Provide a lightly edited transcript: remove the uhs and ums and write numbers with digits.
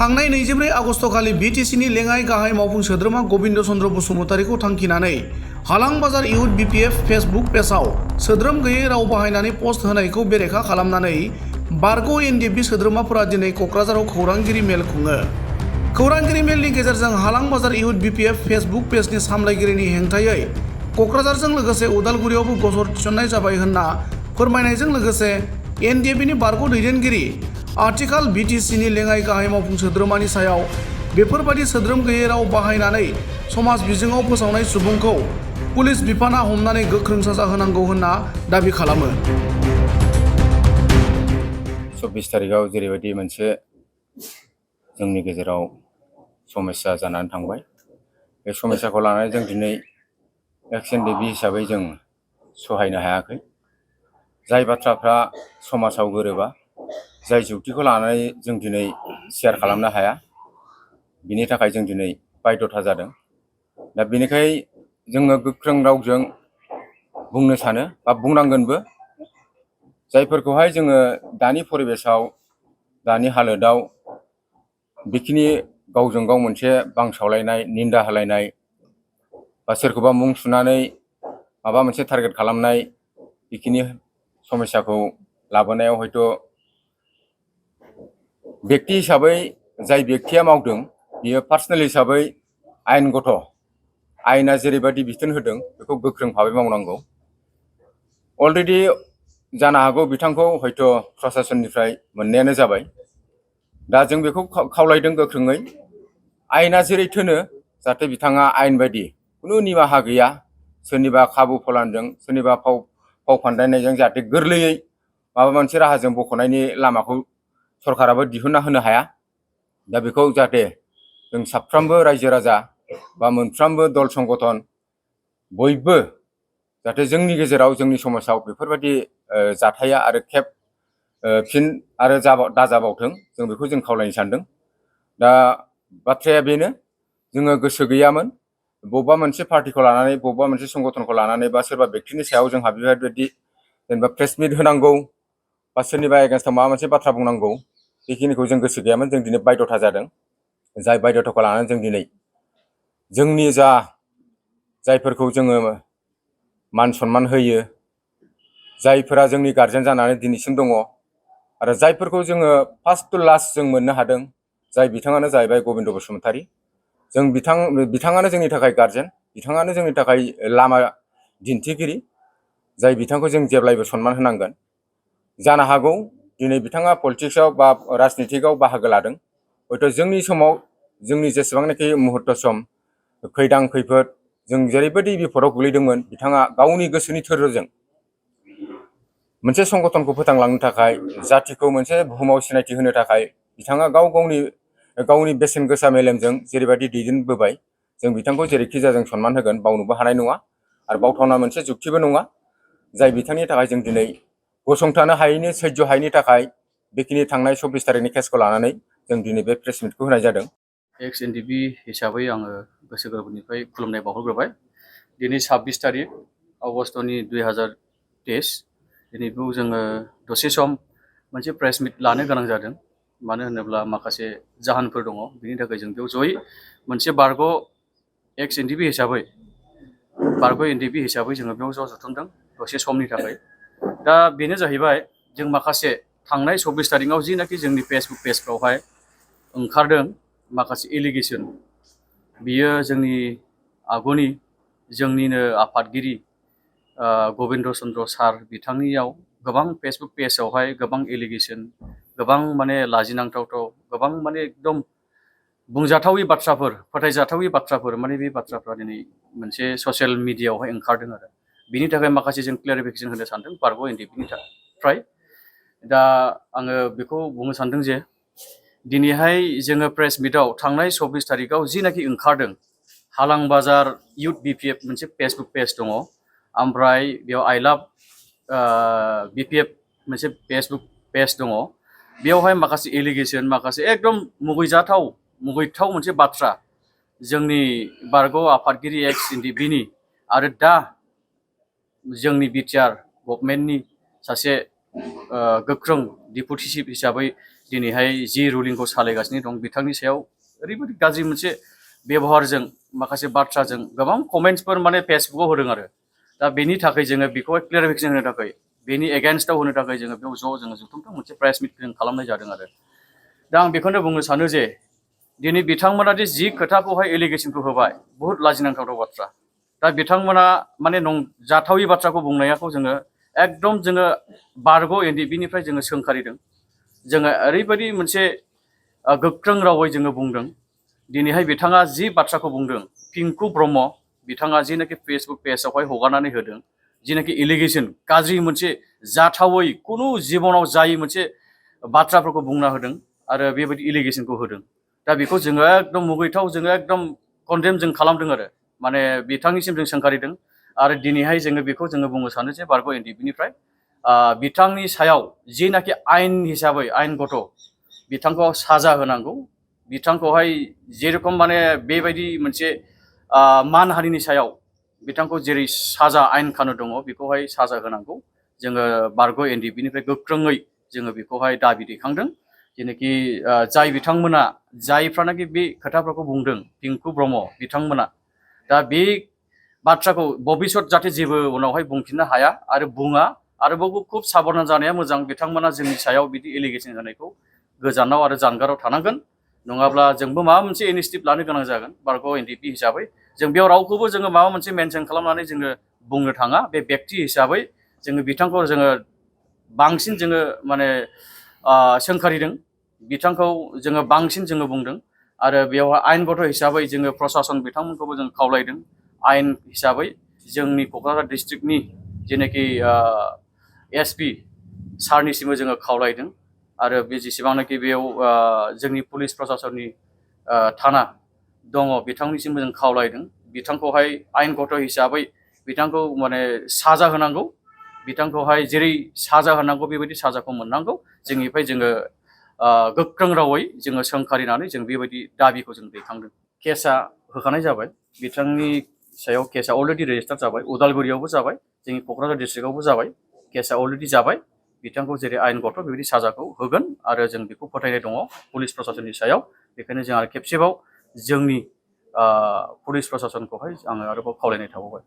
थांनाय 24 आगस्तखालि बिटिसिनि लेङाइ गाहाय मावफुं सोद्रोमा गबिन्द चन्द्र बसुमतारीखौ थांखिनानै हालां बाजार इउथ बिपिएफ फेसबुक पेजआव सोद्रोम गैयै राव बाहायनानै पस्ट होनायखौ बेरेखा खालामनानै बारग' एनडिएफबि सोद्रोमाफोरा दिनै क'क्राझाराव खौरांगिरि मेल खुङो। खौरांगिरि मेलनि गेजेरजों हालां बाजार इउथ बिपिएफ फेसबुक पेजनि सामलायगिरिनि हेंथायै क'क्राझारजों लोगोसे उदालगुरियावबो गसर थिसननाय जाबाय होनना फोरमायनायजों लोगोसे एनडिएफबिनि बारग' दैदेनगिरि आथिखाल बिटिसिनि लेङाइ गाहाय मावफुं सोद्रोमानि सायाव बेफोरबादि सोद्रोम गैयै राव बाहायनानै समाज बिजोङाव फोसावनाय सुबुंखौ पुलिस बिफाना हमनानै गोख्रों साजा होनांगौ होनना दाबि खालामो। 24 तारिखआव जेरैबायदि मोनसे जोंनि गेजेराव समस्या जानानै थांबाय, बे समस्याखौ लानानै जों दिनै एक्स एनडिएफबि हिसाबै जों सहायनो हायाखै। जाय बाथ्राफ्रा समाजाव गोरोबा, जाय जुक्तिखौ लानानै जों दिनै शेयार खालामनो हाया, बिनि थाखाय जों दिनै बाध्यता जादों। दा बेनिखाय जोङो गोख्रों रावजों बुंनो सानो बा बुंनांगोनबो, जायफोरखौहाय जोङो दानि परिबेसाव, दानि हालोदाव बेखिनि गावजों गाव मोनसे बांसावलायनाय, निन्दा होलायनाय बा सोरखौबा मुं सुनानै माबा मोनसे टारगेट खालामनाय, बेखिनि समस्याखौ लाबोनायाव हयथ' व्यक्ति हिसाबै जाय व्यक्तिया मावदों बियो पार्सनेल हिसाबै आयेनगत आयेना जेरैबायदि बिथोन होदों बेखौ गोख्रों भाबै मावनांगौ। अलरेडि जानो हागौ बिथांखौ हयथ' प्रशासननिफ्राय मोननायानो जाबाय। दा जों बेखौ खावलायदों गोख्रोङै, आयेना जेरै थोनो जाहाथे बिथाङा आयेन बायदि खुनु निमाहा गैया, सोरनिबा खाबु फलानजों, सोरनिबा फाव फान्दायनायजों जाहाथे गोरलैयै माबा मोनसे राहाजों बख'नायनि लामाखौ सरकाराबो दिहुनना होनो हाया। दा बेखौ जाहाथे जों साफ्रोमबो रायजो राजा बा मोनफ्रोमबो दल संगठन बयबो जाहाथे जोंनि गेजेराव, जोंनि समाजाव बेफोरबायदि जाथाया आरो फिन आरो दाजाबावथों, जों बेखौ जों खावलायनो सानदों। दा बाथ्राया बेनो, जोङो गोसो गैयामोन बबेबा मोनसे पार्टिखौ लानानै, बबेबा मोनसे संगठनखौ लानानै बा सोरबा व्यक्तिनि सायाव जोंहा बेबायदि जेनेबा प्रेस मिट होनांगौ बा सोरनिबा एगेन्स्टआव माबा मोनसे बाथ्रा बुंनांगौ, बेखिनिखौ जों गोसो गैयामोन। जों दिनै बाध्यता जादों। जाय बाध्यताखौ लानानै जों दिनै जोंनि जायफोरखौ जोङो मान सनमान होयो, जायफोरा जोंनि गार्जेन जानानै दिनैसिम दङ, आरो जायफोरखौ जोङो फार्स्ट टु लास्ट जों मोननो हादों, जाय बिथाङानो जाहैबाय गबिन्द बसुमतारी। जों बिथाङानो जोंनि थाखाय गार्जेन, बिथाङानो जोंनि थाखाय लामा दिन्थिगिरि, जाय बिथांखौ जों जेब्लायबो सनमान होनांगोन। जानो हागौ दिनै बिथाङा पलिटिक्सआव बा राजनितिकआव बाहागो लादों, हयथ' जोंनि समाव जोंनि जेसेबांनाखि मुहुर्त सम खैदां खैफोद जों जेरैबायदि बिपदआव गोग्लैदोंमोन, बिथाङा गावनि गोसोनि थोरजों मोनसे संगठनखौ फोथांलांनो थाखाय, जातिखौ मोनसे बुहुमाव सिनायथि होनो थाखाय बिथाङा गावनि बेसेन गोसा मेलेमजों जेरैबायदि दैदेनबोबाय, जों बिथांखौ जेरैखि जाया जों सनमान होगोन, बावनोबो हानाय नङा आरो बावथावना मोनसे जुक्तिबो नङा। जाय बिथांनि थाखाय जों दिनै गसंथानो हायैनि, सैज्य हायैनि थाखाय बेखिनि थांनाय 24 तारिखनि केसखौ लानानै जों दिनै बे प्रेस मिटखौ होनाय जादों। एक्स एनडिएफबि हिसाबै आङो गोसो गोरबोनिफ्राय खुलुमनाय बावहरग्रोबाय। दिनै 26 तारिख आगस्तनि 2023, दिनै बेयाव जोङो दसे सम मोनसे प्रेस मिट लानो गोनां जादों। मानो होनोब्ला माखासे जाहोनफोर दङ, बिनि थाखाय जों बेयाव जयै मोनसे बारग' एनडिएफबि हिसाबै जोङो बेयाव ज' जथुमदों दसे समनि थाखाय। दा बेनो जाहैबाय, जों माखासे थांनाय 24 तारिखआव जिनाखि जोंनि फेसबुक पेजफ्रावहाय ओंखारदों माखासे एलिगेसन, बियो जोंनि आगुनि जोंनिनो आफादगिरि गबिन्द चन्द्र सार बिथांनियाव गोबां फेसबुक पेजावहाय गोबां एलिगेसन, गोबां माने लाजिनांथावथाव, गोबां माने एकदम बुंजाथावि बाथ्राफोर, फोथायजाथावि बाथ्राफोर, माने बे बाथ्राफ्रा दिनै मोनसे ससियेल मिडियायावहाय ओंखारदों आरो बिनि थाखाय माखासे जों क्लेरिफिकेसन होनो सानदों बारग' एनडिएफबिनिफ्राय। दा आङो बेखौ बुंनो सानदों जे दिनैहाय जोङो प्रेस मिटआव थांनाय 24 तारिखआव जिनाखि ओंखारदों, हालां बाजार इउथ बिपिएफ मोनसे फेसबुक पेज दङ, ओमफ्राय बेयाव आइ लाभ बिपिएफ मोनसे फेसबुक पेज दङ। बेयावहाय माखासे एलिगेसन, माखासे एकदम मुगैथाव मोनसे बाथ्रा जोंनि बारग' आफादगिरि एक्स एनडिएफबिनि आरो दा जोंनि बिटिआर गभर्नमेन्टनि सासे गोख्रों डिपुटि चिफ हिसाबै दिनैहाय जि रुलिंखौ सालायगासिनो दं बिथांनि सायाव ओरैबायदि गाज्रि मोनसे बेबहारजों माखासे बाथ्राजों गोबां कमेन्ट्सफोर माने फेसबुकाव होदों आरो दा बेनि थाखाय जोङो बेखौहाय क्लियारिफिकेसन होनो थाखाय बेनि एगेन्स्टआव होनो थाखाय जोङो बेयाव जोङो जथुमथाव मोनसे प्रेस मिट जों खालामनाय जादों आरो दा आं बेखौनो बुंनो सानो जे दिनै बिथांमोना जि खोथाखौहाय एलिगेसनखौ होबाय बहुद लाजिनांथाव बाथ्रा दा बिथांमोना माने जाथावि बाथ्राखौ बुंनायखौ जोङो एकदम जोङो बारग' एनडिएफबि जोङो सोंखारिदों जोङो ओरैबायदि मोनसे गोख्रों रावै जोङो बुंदों दिनैहाय बिथाङा जि बाथ्राखौ बुंदों पिंकु ब्रह्म बिथाङा जिनाखि फेसबुक पेजावहाय हगारनानै होदों जिनाखि एलिगेसन गाज्रि मोनसे जाथावै खुनु जिबनाव जायै मोनसे बाथ्राफोरखौ बुंना होदों आरो बेबायदि एलिगेसनखौ होदों दा बेखौ जोङो एकदम मुगैथाव जोङो एकदम कन्डेम जों खालामदों आरो माने बिथांनिसिम जों सोंखारिदों आरो दिनैहाय जोङो बेखौ जोङो बुंनो सानो जे बारग' एनडिएफबिनिफ्राय बिथांनि सायाव जिनाखि आयेन हिसाबै आयेनगत बिथांखौ साजा होनांगौ बिथांखौहाय जेरखम माने बेबायदि मोनसे मानहारिनि सायाव बिथांखौ जेरै साजा आयेन खानो दङ बेखौहाय साजा होनांगौ जोङो बारग' एनडिएफबिनिफ्राय गोख्रोङै जोङो बेखौहाय दाबि दैखांदों जेनाखि जाय बिथांमोना जायफ्रानाखि बे खोथाफोरखौ बुंदों पिंकु ब्रह्म बिथांमोना दा बे बाथ्राखौ भबिष्यत जाहाथे जेबो उनावहाय बुंफिननो हाया आरो बुङा आरोबाव खुब साबधान जानाया मोजां बिथांमोना जोंनि सायाव बिदि एलिगेसन होनायखौ गोजानाव आरो जानगाराव थानांगोन नङाब्ला जोंबो माबा मोनसे इनिशिएटिभ लानो गोनां जागोन बारग' एनडिएफबि हिसाबै जों बेयाव रावखौबो जोङो माबा मोनसे मेनसन खालामनानै जोङो बुंनो थाङा बे बेक्ति हिसाबै जोङो बिथांखौ जोङो बांसिन जोङो माने सोंखारिदों बिथांखौ जोङो बांसिन जोङो बुंदों आरो बेवहाय आयेनगत हिसाबै जोङो प्रसासन बिथांमोनखौबो जों खावलायदों आयेन हिसाबै जोंनि क'क्राझार डिस्ट्रिक्टनि जेनाखि एसपि सारनिसिमबो जोङो खावलायदों आरो बे जेसेबांनाखि बेयाव जोंनि पुलिस प्रसासननि थाना दङ बिथांनिसिमबो जों खावलायदों बिथांखौहाय आयेनगत हिसाबै बिथांखौ माने साजा होनांगौ बिथांखौहाय जेरै साजा होनांगौ बेबायदि साजाखौ मोननांगौ जोंनिफ्राय जोङो गोख्रों रावै जोङो सोंखारिनानै जों बेबायदि दाबिखौ जों दैखांदों केसआ होखानाय जाबाय बिथांनि सायाव केसआ अलरेडि रेजिस्टार जाबाय उदालगुरियावबो जाबाय जोंनि क'क्राझार डिस्ट्रिक्टआवबो जाबाय केसआ अलरेडि जाबाय बिथांखौ जेरै आयेनगत बेबायदि साजाखौ होगोन आरो जों बेखौ फोथायनाय दङ पुलिस प्रसासननि सायाव बेखायनो जों आरो खेबसेबाव जोंनि पुलिस प्रसासनखौहाय आङो आरोबाव खावलायनाय थाबावबाय